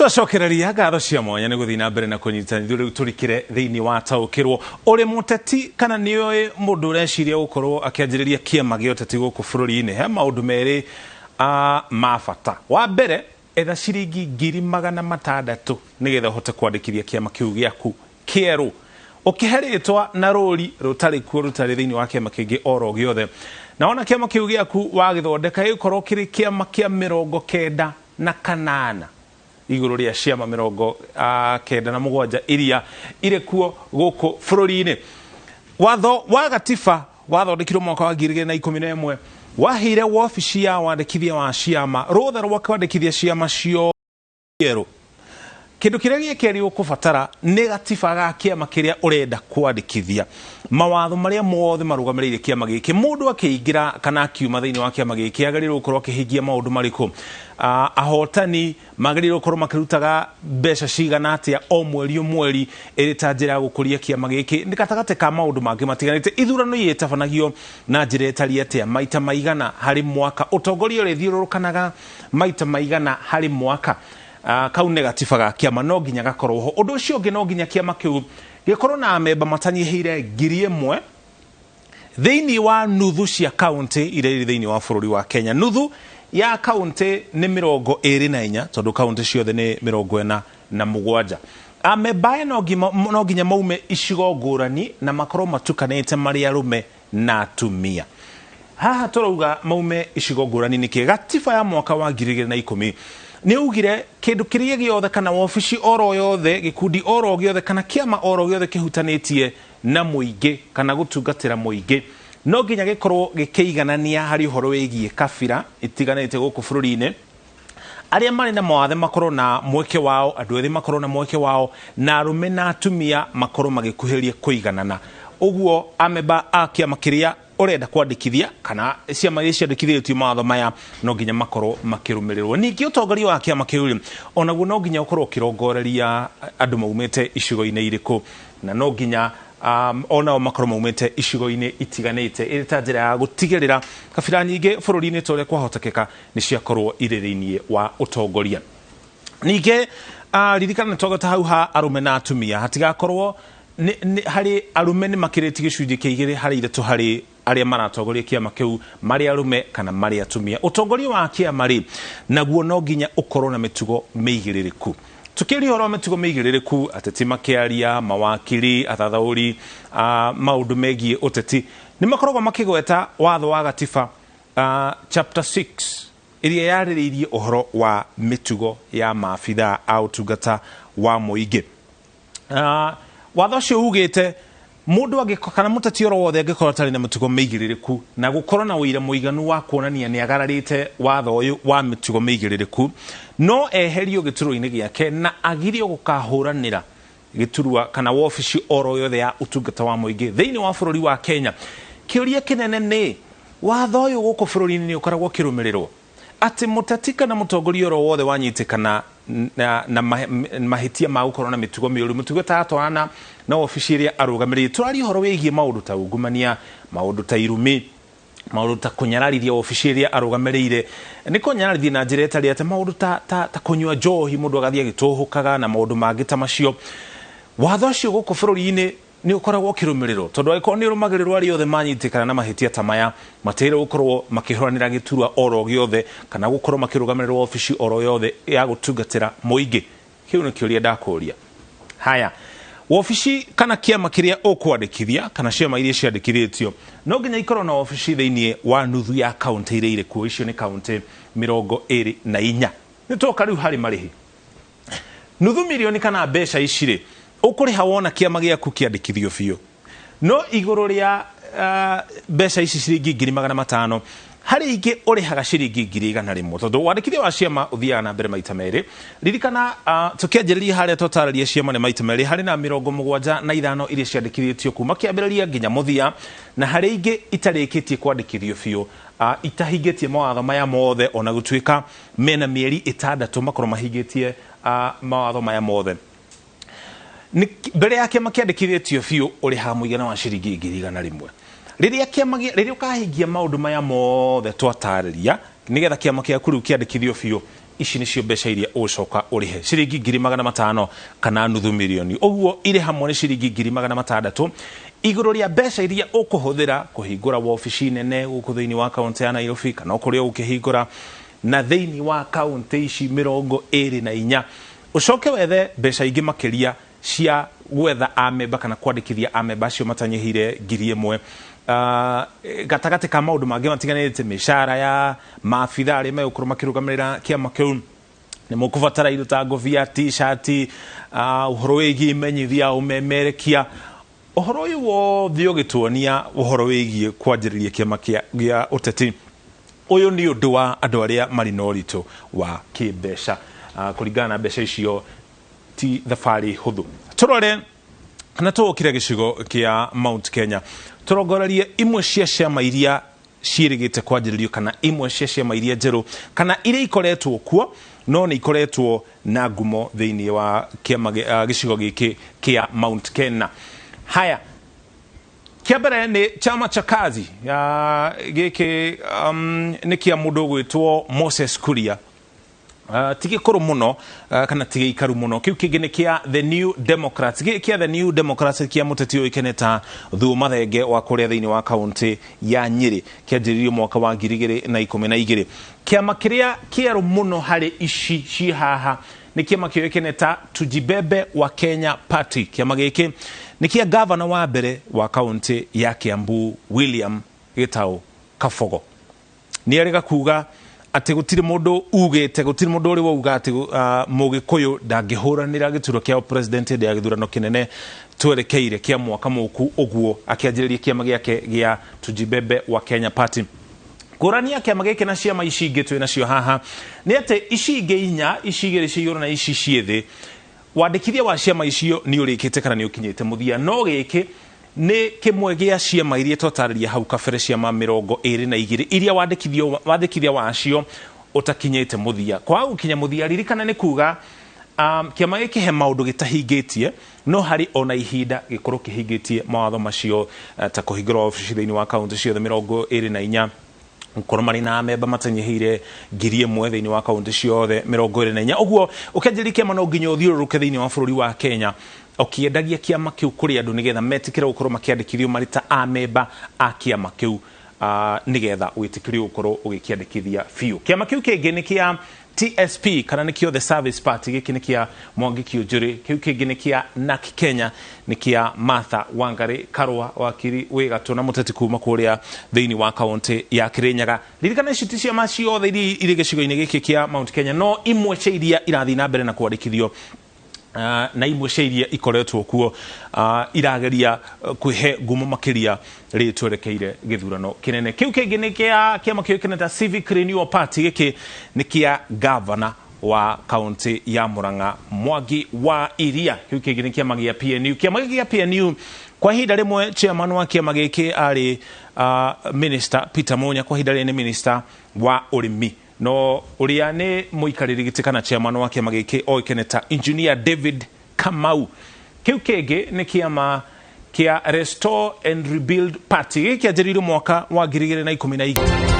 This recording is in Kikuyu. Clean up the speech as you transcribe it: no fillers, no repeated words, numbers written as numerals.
Twacokereria ngatho cia mwanya nĩ gũthiĩ na mbere na kũnyitana ithuĩ. Rĩu tũrikĩre thĩinĩ wa taũkĩrwo. Ũrĩ mũteti kana nĩũĩ mũndũ ũreciria gũkorwo akĩanjĩrĩria kĩama gĩa ũteti gũkũ bũrũri-inĩ, he maũndũ merĩ ma bata. Wa mbere, etha ciringi 600,000 nĩgetha ũhote kwandĩkithia kĩama kĩu gĩaku kĩerũ, ũkĩhe rĩtwa na rũri rũtarĩ kuo, rũtarĩ thĩinĩ wa kĩama kĩngĩ oro gĩothe. Na wona kĩama kĩu gĩaku wagĩthondeka, gĩgũkorwo kĩrĩ kĩama kĩa 98 igũrũ rĩa ciama 97 iria irĩ kuo gũkũ bũrũri-inĩ. Watho wa gatiba wathondekirwo mwaka wa 2011 waheire wabici ya wandĩkithia wa ciama rũtha rwa kwandĩkithia ciama cierũ. Kĩndũ kĩrĩa gĩa kerĩ ũkũbatara nĩ gatiba ga kĩama kĩrĩa ũrenda kwandĩkithia, mawatho marĩa mothe marũgamĩrĩire kĩama gĩkĩ, mũndũ akĩingĩra kana akiuma thĩinĩ wa kĩama gĩkĩ agĩrĩirwo gũkorwo akĩhingia maũndũ marĩkũ, ahotani magĩrĩirwo gũkorwo makĩrutaga mbeca cigana atĩa o mweri o mweri ĩrĩ ta njĩra ya gũkũria kĩama gĩkĩ, nĩ gatagatĩ ka maũndũ mangĩ matiganĩte. Ithurano itabanagio na njĩra ĩtariĩ atĩa, maita maigana harĩ mwaka, ũtongoria ũrĩa thiũrũrũkanaga maita maigana harĩ mwaka. Kau nĩ gatiba ga kĩama, no nginya gakorwo ho. Ũndũ ũcio ũngĩ, no nginya kĩama kĩu gĩkorwo na amemba matanyihĩire 1,000 thĩinĩ wa nuthu cia kaunti iria irĩ thĩinĩ wa bũrũri wa Kenya. Nuthu ya kaunti nĩ 24, tondũ kaunti ciothe nĩ 47. Amemba aya no nginya maume icigo ngũrani na makorwo matukanĩte marĩ arũme na atumia. Haha tũrauga maume icigo ngũrani nĩkĩ? Gatiba ya mwaka wa 2010 nĩ ugire kĩndũ kĩrĩa gĩothe kana wabici oro yothe, gĩkundi oro gĩothe kana kĩama oro gĩothe kĩhutanĩtie na mũingĩ kana gũtungatĩra mũingĩ no nginya gĩkorwo gĩkĩiganania harĩ ũhoro wĩgiĩ kabira itiganĩte gũkũ bũrũri-inĩ. Arĩa marĩ na mawathe makorwo na mweke wao, andũ ethĩ makorwo na mweke wao, na arũme na atumia makorwo magĩkuhĩrĩria kũiganana. Ũguo amemba a kĩama kĩrĩa ũrenda kwandĩkithia kana ciama iria ciandĩkithĩtio, mawatho maya no nginya makorwo makĩrũmĩrĩrwo. Ningĩ ũtongoria wa kĩama kĩu rĩ, onaguo no nginya ũkorwo ũkĩrongoreria andũ maumĩte icigo-inĩ irĩkũ, na no nginya onao makorwo maumĩte icigo-inĩ itiganĩte, ĩrĩ ta njĩra ya gũtigĩrĩra kabira nyingĩ bũrũri-inĩ ta ũrĩa kwahotekeka nĩ ciakorwo irĩ thĩinĩ wa ũtongoria. Ningĩ ririkana nĩ twagweta hau ha arũme na atumia, hatigakorwo harĩ arũme nĩ makĩrĩtie gĩcunjĩ kĩa 2 harĩ 3 harĩ arĩa maratongoria kĩama kĩu, marĩ arũme kana marĩ atumia. Ũtongoria wa kĩama rĩ, naguo no nginya ũkorwo na mĩtugo mĩigĩrĩrĩku. Tukĩaria ũhoro wa mĩtugo mĩigĩrĩrĩku, ateti makĩaria, mawakiri, athathaũri maũndũ megiĩ ũteti nĩ makoragwo makĩgweta watho wa gatiba, chapter 6 ĩrĩa yarĩrĩirie ũhoro wa mĩtugo ya maabithaa a ũtungata wa mũingĩ. Watho ũcio ugĩte mũndũ angĩko kana mũteti oro wothe angĩkorwo atarĩ na mĩtugo mĩigĩrĩrĩku na gũkorwo na ũira mũiganu wa kuonania nĩ agararĩte watho ũyũ wa mĩtugo mĩigĩrĩrĩku, no eherio gĩturwa-inĩ gĩake na agirio gũkahũranĩra gĩturwa kana wabici oro yothe ya ũtungata wa mũingĩ thĩinĩ wa bũrũri wa Kenya. Kĩũria kĩnene nĩ, watho ũyũ gũkũ bũrũri-inĩ nĩ ũkoragwo ũkĩrũmĩrĩrwo, atĩ mũteti kana mũtongoria oro wothe wanyitĩkana na mahĩtia ma gũkorwo na mĩtugo mĩũru, mĩtugo ĩtaratwarana na wabici ĩrĩa arũgamĩrĩire? Tũraria ũhoro wĩgiĩ maũndũ ta ungumania, maũndũ ta irumi, maũndũ ta kũnyararithia wabici ĩrĩa arũgamĩrĩire, nĩ kũnyararithia na njĩra ĩtarĩ atĩ, maũndũ ta kũnyua njohi, mũndũ agathiĩ agĩtũhũkaga na maũndũ mangĩ ta macio. Watho ũcio gũkũ bũrũri-inĩ nĩ ũkoragwo ũkĩrũmĩrĩrwo? Tondũ angĩkorwo nĩ ũrũmagĩrĩrwo, arĩa othe manyitĩkana na mahĩtia ta maya matĩrĩire gũkorwo makĩhũranĩra gĩturwa oro gĩothe kana gũkorwo makĩrũgamĩrĩrwo wabici oro yothe ya gũtungatĩra mũingĩ. Kĩu nĩ kĩũria ndakũria. Haya, wabici kana kĩama kĩrĩa ũkwandĩkithia kana ciama iria ciandĩkithĩtio no nginya ikorwo na wabici thĩinĩ wa nuthu ya kaunti iria irĩ kuo. Icio nĩ kaunti 24. Nĩ twoka rĩu harĩ marĩhi. Nuthu mirioni kana mbeca ici rĩ, ũkũrĩha wona kĩama gĩaku kĩandĩkithio biũ. No igũrũ rĩa mbeca ici ciringi 500,000, harĩ ingĩ ũrĩhaga ciringi 100,000, tondũ wandĩkithia wa ciama ũthiaga na mbere maita merĩ. Ririkana tũkĩanjĩrĩria harĩa twatarĩria ciama nĩ maita merĩ. Harĩ na 75 iria ciandĩkithĩtio kuma kĩambĩrĩria nginya mũthia, na harĩ ingĩ itarĩkĩtie kwandĩkithio biũ, itahingĩtie mawatho maya mothe, ona gũtuĩka mena mĩeri 6 makorwo mahingĩtie mawatho maya mothe. Mbere ya kĩama kĩandĩkithĩtio biũ ũrĩhaga mũigana wa ciringi 100,000. Rĩrĩa kĩama rĩrĩa ũkahingia maũndũ maya mothe twatarĩria nĩgetha kĩama gĩaku rĩu kĩandĩkithio biũ, Ici nĩcio mbeca iria ũgũcoka ũrĩhe, ciringi 500,000 kana nuthu mirioni. Ũguo irĩ hamwe nĩ ciringi 600,000 igũrũ rĩa mbeca iria ũkũhũthĩra kũhingũra wabici nene gũkũ thĩinĩ wa kaũntĩ ya Nairobi, kana kũrĩa ũkĩhingũra na thĩinĩ wa kaũntĩ ici 24. Ũcoke wethe mbeca ingĩ makĩria cia gwetha amemba kana kwandĩkithia amemba acio matanyihĩire 1,000, gatagatĩ ka maũndũ mangĩ matiganĩte, mĩcara ya maabitha arĩa megũkorwo makĩrũgamĩrĩra kĩama kĩu. Nĩ mũkũbatara indo ta ngobia, t-shirt, ũhoro wĩgiĩ imenyithia, ũmemerekia. Ũhoro ũyũ wothe ũgĩtuonia ũhoro wĩgiĩ kwanjĩrĩria kĩama gĩa ũteti. Ũyũ nĩ ũndũ wa andũ arĩa marĩ na ũritũ wa kĩmbeca. Kũringana na mbeca icio ti thabarĩ hũthũ. Tũrore kana tũgũkire gĩcigo kĩa Mount Kenya, tũrongorerie imwe cia ciama iria ciĩrĩgĩte kwanjĩrĩrio, kana imwe cia ciama iria njerũ, kana iria ikoretwo kuo no nĩ ikoretwo na ngumo thĩinĩ wa kĩama gĩcigo gĩkĩ kĩa Mount Kenya. Haya, kĩa mbere nĩ Chama cha Kazi. Gĩkĩ nĩ kĩa mũndũ ũgwĩtwo Moses Kuria. Ti gĩkũrũ mũno, kana ti gĩikaru mũno. Kĩu kĩngĩ nĩ kĩa The New Democrats. Gĩkĩ kĩa The New Democrats kĩa mũteti ũĩkaine ta Thuo Mathenge wa kũrĩa thĩinĩ wa kaũntĩ ya Nyĩrĩ, kĩanjĩrĩirio mwaka wa 2012. Kĩama kĩrĩa kĩerũ mũno harĩ ici ciĩ haha nĩ kĩama kĩũĩkaine ta Tujibebe wa Kenya Party. Kĩama gĩkĩ nĩ kĩa gavana wa mbere wa kaũntĩ ya Kiambu, William Gĩtaũ Kabogo. Nĩ erĩga kuga atĩ gũtirĩ mũndũ ugĩte, gũtirĩ mũndũ ũrĩ wauga atĩ mũgĩkũyũ ndangĩhũranĩra gĩturwa kĩa president hĩndĩ ya gĩthurano kĩnene twerekeire kĩa mwaka mũku. Ũguo akĩanjĩrĩria kĩama gĩake gĩa Tujibebe wa Kenya Party. Ngũrani ya kĩama gĩkĩ na ciama ici ingĩ twĩ nacio haha nĩ atĩ ici ingĩ inya, ici igĩrĩ cia igũrũ na ici ciĩ thĩ, wandĩkithia wa ciama icio nĩ ũrĩkĩte kana nĩ ũkinyĩte mũthia, no gĩkĩ nĩ kĩmwe gĩa ciama iria twatarĩria hau kabere, ciama 22 iria wandĩkithia wacio ũtakinyĩte mũthia. Kwaga gũkinya mũthia, ririkana nĩ kuga kĩama gĩkĩ he maũndũ gĩtahingĩtie, no harĩ ona ihinda gĩkorwo kĩhingĩtie mawatho macio, ta kũhingũra wabici thĩinĩ wa kaũntĩ ciothe 24, gũkorwo marĩ na amemba matanyihĩire 1,000 thĩinĩ wa kaũntĩ ciothe 24. Ũguo ũkĩanjĩrĩria kĩama no nginya ũthiũrũrũke thĩinĩ wa bũrũri wa Kenya ũkĩendagia kĩama kĩu kũrĩ andũ, nĩgetha metĩkĩre gũkorwo makĩandĩkithio marĩ ta amemba a kĩama kĩu, nĩgetha wĩtĩkĩrio gũkorwo ũgĩkĩandĩkithia biũ. Kĩama kĩu kĩngĩ nĩ kĩa TSP, kana nĩkĩo The Service Party. Gĩkĩ nĩ kĩa Mwangi Kiunjuri. Kĩu kĩngĩ nĩ kĩa NARC Kenya, nĩ kĩa Martha Wangari Karua, wakiri wĩ gatũ na mũteti kuma kũrĩa thĩinĩ wa kaũntĩ ya Kirinyaga. Ririkana ici ti ciama ciothe iria irĩ gĩcigo-inĩ gĩkĩ kĩa Mount Kenya, no imwe cia iria irathiĩ na mbere na kwandĩkithio, na imwe cia iria ikoretwo kuo, irageria kwĩhe ngumo makĩria rĩrĩ twerekeire gĩthurano kĩnene. Kĩu kĩngĩ nĩ kĩa kĩama kĩũĩkaine ta Civic Renewal Party. Gĩkĩ nĩ kĩa gavana wa kaũntĩ ya Murang'a, Mwangi wa Iria. Kĩu kĩngĩ nĩ kĩama gĩa PNU. Kĩama gĩkĩ gĩa PNU, kwa ihinda rĩmwe chairman wa kĩama gĩkĩ arĩ minister Peter Munya, kwa ihinda rĩrĩ nĩ minister wa ũrĩmi, no ũrĩa nĩ mũikarĩri gĩtĩ kana chairman wa kĩama gĩkĩ oĩkaine ta Engineer David Kamau. Kĩu kĩngĩ nĩ kĩama kĩa Restore and Rebuild Party. Gĩkĩ kĩanjĩrĩirio mwaka wa 2012.